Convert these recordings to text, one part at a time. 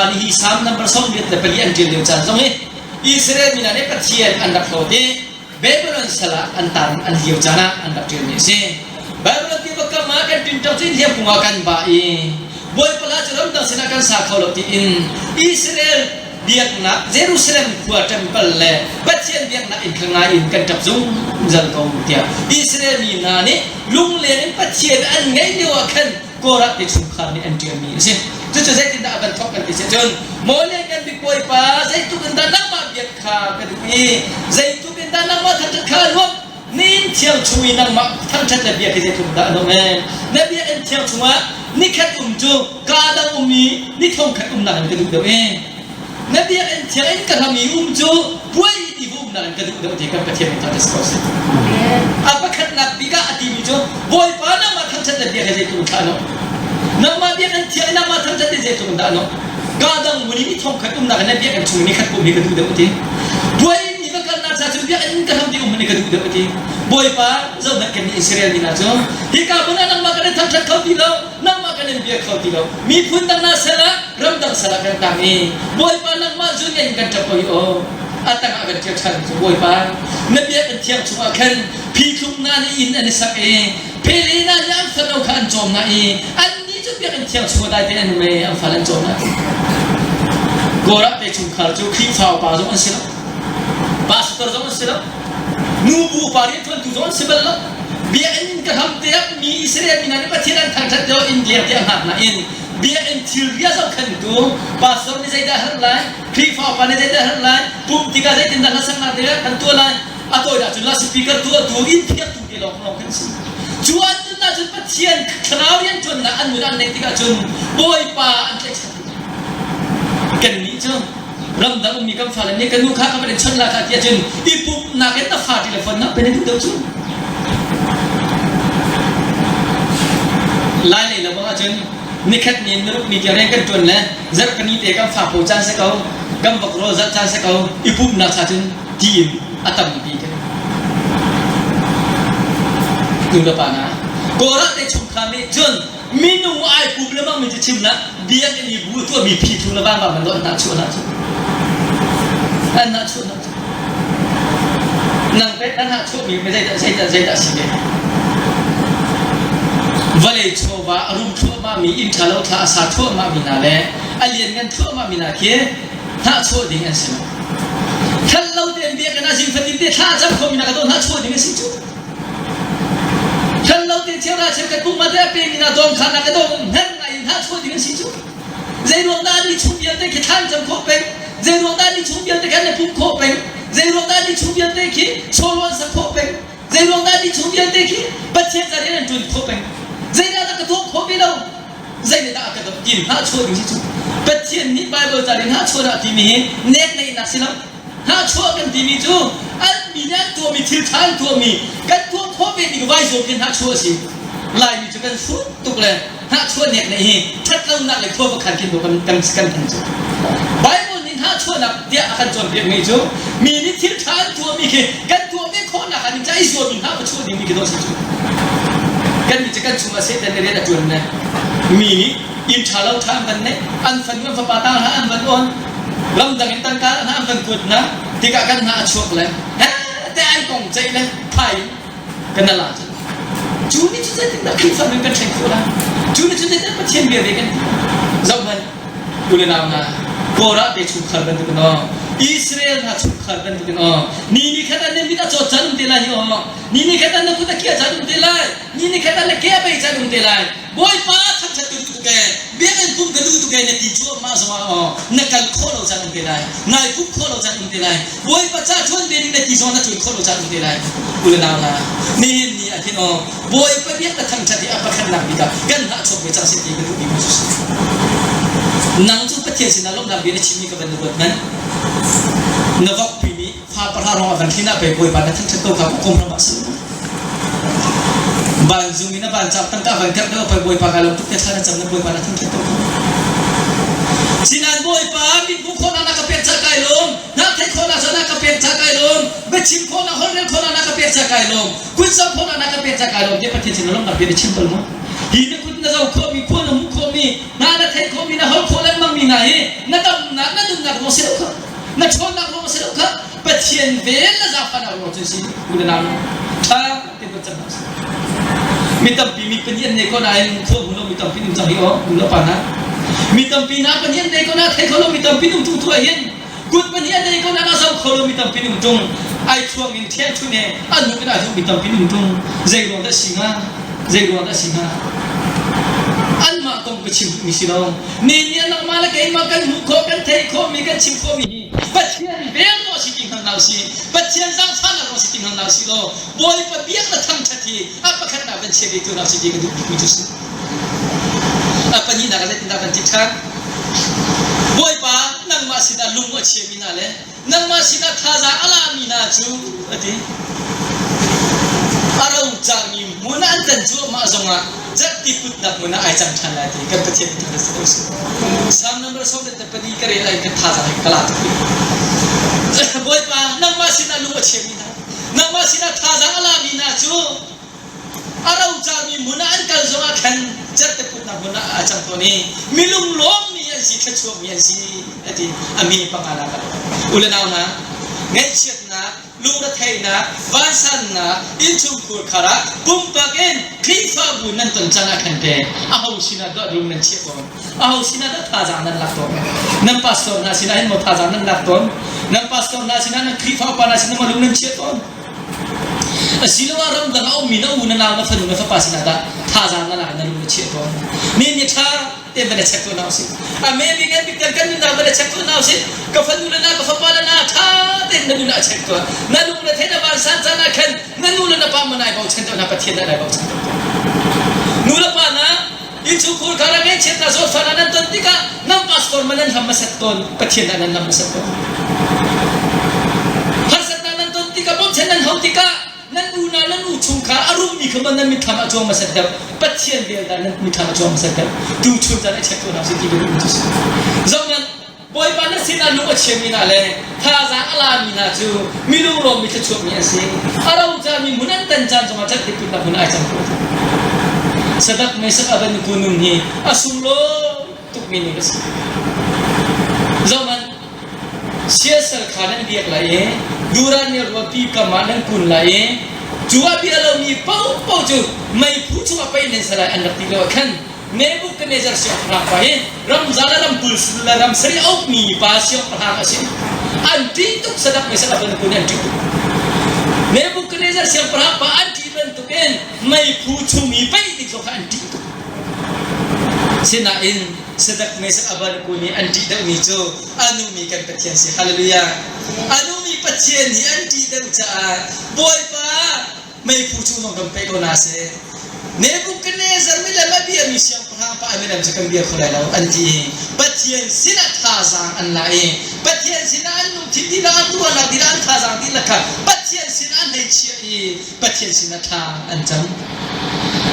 chungkhar nih hi Salm number 84 an ṭial lio caan zong hi Israel mi hna nih Pathian an rak hlawt i Babylon sal ah an taan an lio caan ah an rak ṭialmi a si. Babylon tiva kam ah kan ṭinṭang cu innhliam kung ah kan bah i Bawipa hla cu ramdang sinah kan sa kho lo tiin Israel biaknak Jerusalem khua temple le Pathian biaknak inn kha ngai in kan ṭap zungzal ko tiah Israel mi hna nih lungleng in Pathian an ngeih lio ah khan Korah te chungkhar nih an ṭialmi a si. Cucu zeitindah a van thawk kan ti si cun maw le kan bik Bawipa zeitluk in dah nangmah biak kha ka duh i zeitluk in dah nangmah thangṭhat kha a nuamh nin thiang chung i nangmah thangṭhat le biak hi zeitluk dah a nuamh ee na biakinn thiang chungah nikhat um cu kaa dang um i ni thongkhat umnak in ka duh deuh ee Na biakinn thiang in ka ram i um cu puai ti va umnak in ka duh deuh ti kan Pathian min thangṭhat si ko seh. A pakhatnak bik ah a timi cu Bawipa nangmah thangṭhat na biak hi zeitluk in thlah no. Nangmah biakinn thiang in nangmah thangṭhat hi zeitluk in dah no. Ka dang mun i thongkhat umnak in na biakinn chung ni khat pum hi ka duh deuh ti. Puai ni va kalnak ca cun biakinn ka ram ti um hi ka duh deuh ti. Bawipa zohhmanh kan nih Israel mi hna cu hika hmun ah nangmah kan in thangṭhat kho ti lo nangmah kan in bia kho ti lo miphun dang na sal ah ramdang sal ah kan tang i Bawipa nangmah zun in kan ṭap ko hi aw a tang ah kan ṭial ṭhan cu Bawipa na biakinn thiang chungah khan phithlum na nih inn an i sak i phele na nih an fano kha an cawm na i annih cu biakinn thiang chungah dai tein an um i an fal an cawm na Korah te chungkhar cu Khrihfa upa zong an si lo pastor zong an si lo nubu upa rianṭuantu zong an si bal lo biakinn ka hlam te ah mi Israel mi hna nih Pathian an thangṭhat lio inn leng te a hngak nain biakinn thilri a zohkhenhtu pastor nih zeidah a herh lai Khrihfa upa nih zeidah a herh lai pumh tikah zeitindah hlasaknak ding kan tuah lai a tawinak cun loudspeaker tuahtu inn phiaktu te lawng lawng kan si cu an nun ahcun Pathian thlarau rianṭuannak an nun an neih tikah cun Bawipa an tlaihchan kannih cu ramdang ummi kan fale nih ka nu kha ka van in chawnh la kha ti ahcun i pumhnak in na fa telephone na pen duh deuh cu lai lei lo bang ahcun nikhat ni in nuruk ni tiang rian kan tuan le zarhpini te kan fa po caan si ko kan vok rawl zat caan si ko i pumhnak cha cun ti in a tampi kan nu le pa na Korah te chungkhar nih cun minung ai pum le mang mi cu chim na biakinn i bu tuah mi phi thung le vang vang man an nah chuah na cu an nah chuah na cu nang pe an nah chuah mi zeidah zeidah zeidah si ve vawlei chawva a rum thluahmah mi inn ṭha lo thla a sa thluahmah mi hna le a lianngan thluahmah mi hna khi hnah chuah ding an si lo thal lo tein biakinn ah zing fatin te thla a cam kho mi hna ka do hnah chuah ding a si cu Kan lo te cheu ra cheu kan pum te a pe mi na dawm kha na ka dawm hner ngai in hna chuah ding an si cu. Zei ruang dah ni chung vialte khi thlan cam khawh peng zei ruang dah ni chung vialte khan na pum khawh peng zei ruang dah ni chung vialte khi chawlwan sak khawh peng zei ruang dah ni chung vialte khi Pathian ca rian an ṭuan khawh peng zei dah ka tuah khawh ve lo zei nih dah a ka dawt tin hna chuah ding si cu Pathian nih Bible ca rin hna chuah dah timi hi nek neihnak si lo Hnahchuah kan timi cu an mi nih an tuahmi thil ṭha an tuahmi kan tuah khawh ve ding vai zuam khi hnahchuah a si. Laimi cu kan hrut tuk le hnahchuah nek nih hi ṭhatlonak le khua khan khin kan kan kan than cu. Bible nih hnahchuahnak tiah a kan cawnpiakmi cu mi nih thil ṭha an tuahmi khi kan tuah ve khawhnak ah ning i zuam in hnah va chuah dingmi khi dawh si cu. Kan nih cu kan chungah Satan nih rian a ṭuan le mi nih inn ṭha lo ṭha an van neih an fanu an fapa tang hna an van on ramdang in tangka hna an van kuat hna tikah kan hna a chuak le te an kong ceih le phai kan ala cu cu ni cu zeitindah Khrihfa nun kan ṭhen khawh lai cu ni cu zeitindah Pathian bia ve kan ti zoh hmanh u le nau hna Korah te chungkhar bantukin aw Israel hna chungkhar bantukin aw ni ni khat an mit a cawt caan um te lai hi aw ni ni khat an na kut a kia caan um te lai ni ni khat an na ke a bei caan um te lai Bawipa thangṭhat ka duh tuk ee, biakinn pumh ka duh tuk ee na ti cuahmah zongah aw na kal khawh lo caan um te lai, nai pumh khawh lo caan um te lai, Bawipa ca ṭuan ve ding na ti zong na ṭuan khawh lo caan um te lai. U le nau hna, nihin ni ah hin aw Bawipa biak na thangṭhat hi a pakhatnak bik ah kan hnahchuak ve cang seh ti ka duhmi cu si. Nang cu Pathian sinah lawmhnak bia na chimmi ka van ruat hmanh. Na vokpi nih fa pahra rong a van thlin ah pei Bawipa na thangṭhat ko kha kum ram ah si. Vanzung in a vancak tangka van kerh deuh pei Bawipa ka lawm tuk te thla na cam na Bawipa na thangṭhat ko. Sinan Bawipa mithmuh khawhnak na ka pek ca kai lawm, na theih khawhnak ca na ka pek ca kai lawm, biachim khawhnak holhrel khawhnak na ka pek ca kai lawm, kutzoh khawhnak na ka pek ca kai lawm tiah Pathian sin lawmnak bia na chim bal maw? Hi na kut na zoh khawhmi, khua na hmuh khawhmi, na na theih khawhmi, na holh khawh lengmang mi hna hi na. fimnak ruang si lo kha na ṭhawnnak ruang si lo kha Pathian vel na zaangfahnak ruang cun si u le nau ṭha te kan cang si mi tampi mi pahnih an nei ko nain khua hmu lo mi tampi um cang hi aw nu le pa hna mi tampi na pahnih an nei ko na thei kho lo mi tampi um tung tu ah hin kut pahnih an nei ko na na zo kho lo mi tampi um tung ai thuang in thian thun he an huk in ai huk mi tampi um tung zei ruang dah si hnga zei ruang dah si hnga anmah kong ka chim mi si lo ni ni nangmah le keimah kan hmuh khawh kan theih khawh mi kan chim khawh mi hi Pathian vel maw si ti hngal hna usih Pathian zaangfahnak maw si ti hngal hna usih law Bawipa biak le thangṭhat hi a pakhatnak van chia ve tu hna usih ti ka duh bikmi cu si. A pahnihnak ah zeitindah kan ti ṭhan? Bawipa nangmah sinah lung a chiami hna le nangmah sinah thazaang a lami hna cu a ti. A rocami hmun ah an tan cuahmah zongah cerhti putnak hmun ah ai cang ṭhan lai ti kan Pathian nih thangṭhat si ko seh. Psalm number 74 ka rel ah kan thazaang hi ka la tuk Bawipa nangmah sinah lung a chiami hna nangmah sinah thazaang a lami hna cu a rocami hmun ah an kal zongah khan cerhti putnak hmun ah a cang tawn i milung lawmmi an si thluachuakmi an si a ti a mi panga nak u le nau hna ngaihchiatnak lungretheihnak, vansannak, innchungkhur khar ah pumpak in Khrihfabu nan ton caan ah khan te aho sinah dah rum nan chiah tawn? Aho sinah dah thazaang nan lak tawn? Nan pastor hna sinah hin maw thazaang nan lak tawn? Nan pastor hna sinah nan Khrihfa upa hna sinah maw lung nan chiah tawn? Asiloah ramdang a ummi na u na nau na fanu na fapa sinah dah thazaang na lak na lung na chiah tawn? Mi nih ṭha te van check ko na usih a me bik an bik kan nunnak van check ko na usih ka fanu le na ka fapa le na tha te na nunah check ko na lung le the na van san caan ah khan na nu le na pa ma nai bochan to na pathian na nai bochan to nu le pa na innchungkhur khara ngai chiat na zawt fa na nan ton tikah nan pastor ma nan hlam masat ton pathian na nan lam masat ton harsatnak nan ton tikah bawmchan nan hau tikah Nan unau nan u chungkhar a rummi kha nan mitthlam ah cuang hmasat deuh. Pathian vel dah nan mitthlam ah cuang hmasat deuh. Tu chun caan a check ko hna si ti ka duh cu si. Zohmanh, Bawipa na sinah lung a chiami hna le thazaang a lami hna cu minung rawmmi thluachuakmi an si. A rocami hmun an tan caan zongah cat putnak hmun ai cang ko. Sadak Mesak Abednego nun hi a sunglawi tukmi nun a si. Zohmanh, Siasal kha nan biak lai i Dura nelrawn kam ah nan kun lai i cu a bia lomi paohpaoh cu meiphu chungah pei nan si lai an rak ti lioah khan Nebuchadnezzar siangpahrang pa hi ramza le ramkul le ram sarih a ukmi pa siangpahrang a si. An ṭih tuk sadak mei sadak bantuk in an ṭih tuk. Nebuchadnezzar siangpahrang pa an ṭih bantukin meiphu chung i pei ding zong kha an ṭih tuk. Sinain Sadak Mesak Abednego nih an ṭih deuhmi cu a nungmi kan Pathian si. Hallelujah. A nungmi Pathian hi an ṭih deuh caah Bawipa meiphu chung zong kan pe ko hna seh. Nebuchadnezzar milem a biami siangpahrang pa a milem cu kan bia kho lai lo an ti i Pathian sinah thazaang an la i Pathian sinah an lungthin dihlak an ruahnak dihlak an thazaang dihlak kha Pathian sinah an hei chiah i Pathian sinah thla an cam.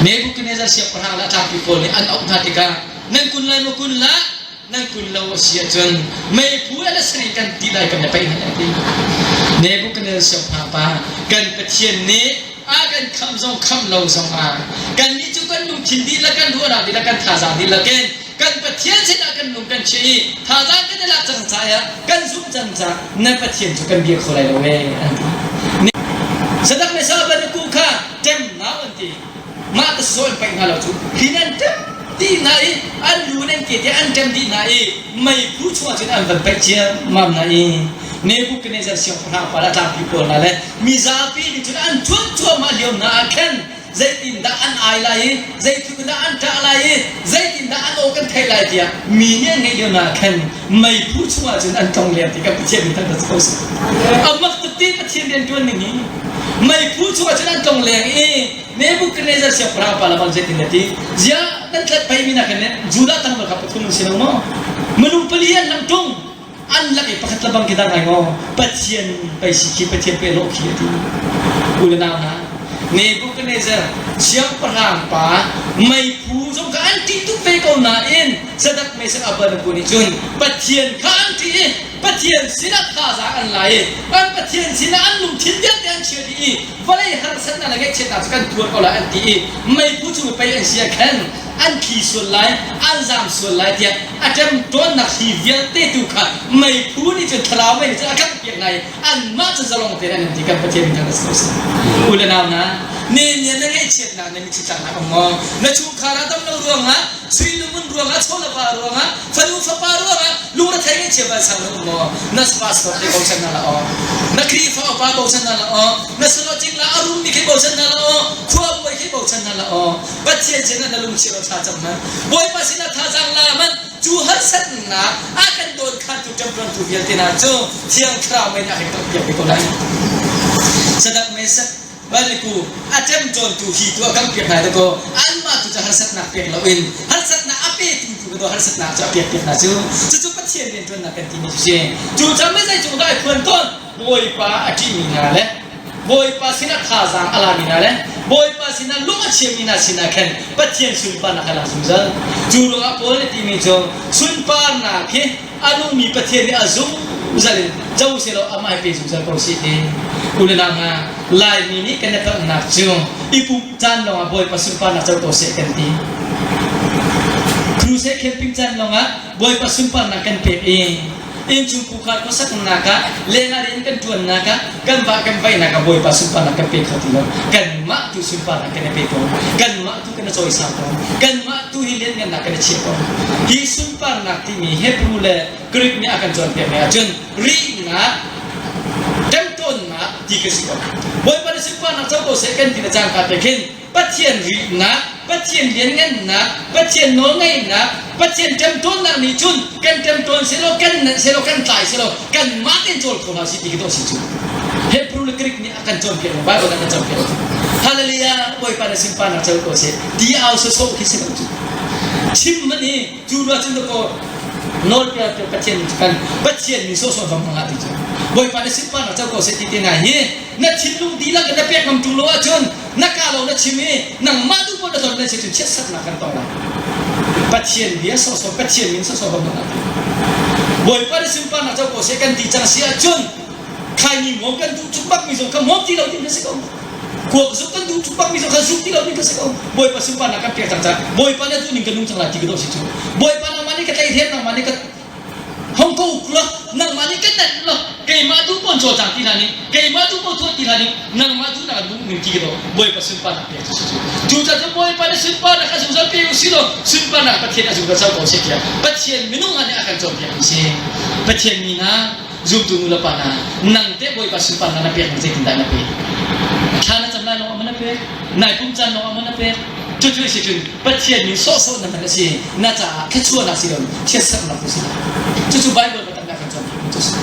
Nebuchadnezzar siangpahrang le a tlangpi pawl nih an auh hna tikah nan kun lai maw kun hlah nan kun lo a si ahcun meiphu le sari kan ti lai kan paih hna ti. Nebuchadnezzar siangpahrang pa kan Pathian nih a kan khamh zong khamh lo zong ah kannih cu kan lungthin dihlak kan ruahnak dihlak kan thazaang dihlak in kan Pathian sinah kan lung kan chiah i thazaang kan i lak cang caah kan zumh cang caah na Pathian cu kan bia kho lai lo ee an ti. Sadak le Saban ku kha ṭem nau an ti. Mah ta saw an paih hna lo cu hin an ṭem dih hna i an lu in an ke te an ṭem dih hna i meiphu chungah cun an van paih ciammam hna i Nebuchadnezzar siangpahrang pa le a tlangpi pawl hna le mizapi nih cun an cuanh cuahmah lio hna ah khan zeitindah an ai lai i zeitluk in dah an ṭah lai i zeitindah an aw kan theih lai tiah mi nih an ngeih lio hna khan meiphu chungah cun an tlong leng ti kan Pathian min thangṭhat si ko seh. A mak tuk ti Pathian rian ṭuan ning hi meiphu chungah cun an tlong leng i Nebuchadnezzar siangpahrang pa lamang zeitin na ti ziah nan tlaih pei mi nak in Judah tlangval kha pathum an si lo maw minung pali an lang ṭung an lak i pakhat lebang khi dah ngai ngaw Pathian pei si khi Pathian pe lawh khi a ti u le nau hna Nebuchadnezzar siangpahrang pa meiphu zong kha an ṭih tuk ve ko nain Sadak Mesak Abednego nih cun Pathian kha an ṭih i Pathian sinah thazaang an la i an Pathian sinah an lungthin vialte an chia dih i vawlei harsatnak le ngaihchiatnak cu kan tuar ko lai an ti i meiphu chung i pei an si ah khan. An thli sual lai, an zaam sual lai tiah a ṭemṭawnnak hri vialte tu kha meiphu nih cun thlarau mei nih cun a kanghpiak hna i anmah cu zalong tein an um ti kan Pathian min thang si ko seh. U le nau hna, ne na ngaihchiatnak na mitthli tlaknak um maw? Na chungkhar ah damlo ruangah, sui lungun ruangah, chawlava ruangah, fanu fapa ruangah lungrethei ngaihchia vansang na um maw? Na pastor te bochan hna la aw. Na Khrihfa upa bochan hna la aw. Na salo cingla a rummi khi bochan hna la aw. Khua bawi khi bochan hna la aw. Pathian sinah na lungchia lo thla cam hmanh. Bawipa sinah thazaang la hmanh. Cu harsatnak a kan dawnkhantu ṭamṭuantu vialte hna cu Thiang Thlarau mei nih a kan tuahpiak ve ko lai. Sadak Mesak Baliku a ṭemṭawntu hi tu a kan piak hna dakaw anmah tu cu harsatnak pek loin harsatnak a petu tu ka harsatnak cu a pek piak hna cu cucu Pathian rianṭuannak kan timi cu si. Cu cam zei cung dah ai phuan tawn Bawipa a ṭihmi hna le Bawipa sinah thazaang a lami hna le Bawipa sinah lung a chiami hna sinah khan Pathian sunparnak a lang zungzal. Cu ruangah Paul nih timi cu sunparnak hi a nungmi Pathian nih a zungzal in co sehlaw amah hi pe zungzal ko sih ti. U le nau hna, Laimi nih kan i palhnak cu i pumh caan lawngah Bawipa sunparnak co ko seh kan ti. Crusade camping caan lawngah Bawipa sunparnak kan pek i innchung khar khuasaknak ah lengah rian kan ṭuannak ah kan vah kan vaihnak ah Bawipa sunparnak kan pe kho ti lo. Kanmah tu sunparnak kan i pe ko. Kanmah tu kan i cawisang ko. Kanmah tu hi lianngannak kan i chiah ko. Hi sunparnak timi Hebrew le Greek nih a kan cawnpiakmi ahcun rihnak ṭemṭawnnak ti ka si ko. Bawipa na sunparnak co ko seh kan ti le cangka te khin Pathian rihnak, Pathian lianngannak, Pathian nawlngeihnak, Pathian ṭemṭawnnak nih cun kan ṭemṭawn selaw, kan nanh selaw, kan tlai selaw, kanmah tein cawl kho hna sih ti khi dawh si cu. Hebrew le Greek nih a kan cawnpiak lo, Bible a kan cawnpiak lo. Hallelujah, Bawipa na sunparnak co ko seh. Ti au sawsawh khi si lo cu. Chim man hi cu rua cun dakaw nawlpia Pathian kan Pathian min sawsawh bang hmang ah ti cu. Bawipa na sunparnak co ko seh ti te hna hi na thinlung dihlak in na pek ngam ṭung lo ahcun na ka lo na chim i nangmah duh paoh na ton na si cun chiatsaknak kan tong lai. Pathian bia sawsawh Pathian min sawsawh bang hmang ah ti. Bawipa na sunparnak co ko seh kan ti cang si ahcun khaini hmawm kan duh tuk bakmi zong kha hmawm ti lo ding kan si ko. Kuak zuk kan duh tuk bakmi zong kha zuk ti lo ding kan si ko. Bawipa sunparnak kan pek cang caah Bawipa na duh ning kan nung cang lai ti ka dawh si cu. Bawipa nangmah nih ka tlaihhrem nangmah nih ka Hong ko uk law nangmah nih ka nenh law keimah duh pawn cawlcang ti hlah ning keimah duh pawn tuah ti hlah ning nangmah duh nak duh ning ti ka dawh Bawipa sunparnak pek cu si cu cucaah cun Bawipa nih sunparnak a zungzal pe u si law sunparnak Pathian a zungzal co ko seh tiah Pathian minung hna nih a kan cawnpiak mi si Pathian mi hna zumtu nu le pa hna nang teh Bawipa sunparnak na pek ning zeitindah na pek thla na cam lai lawng ah maw na pek nai pum caan lawng ah maw na pek cucu si cun Pathian min sawhsawh na hman a si na caah thluachuahnak si lo chiatserhnak tu si lai cucu Bible biatak nih a kan cawnpiak mi cu a si.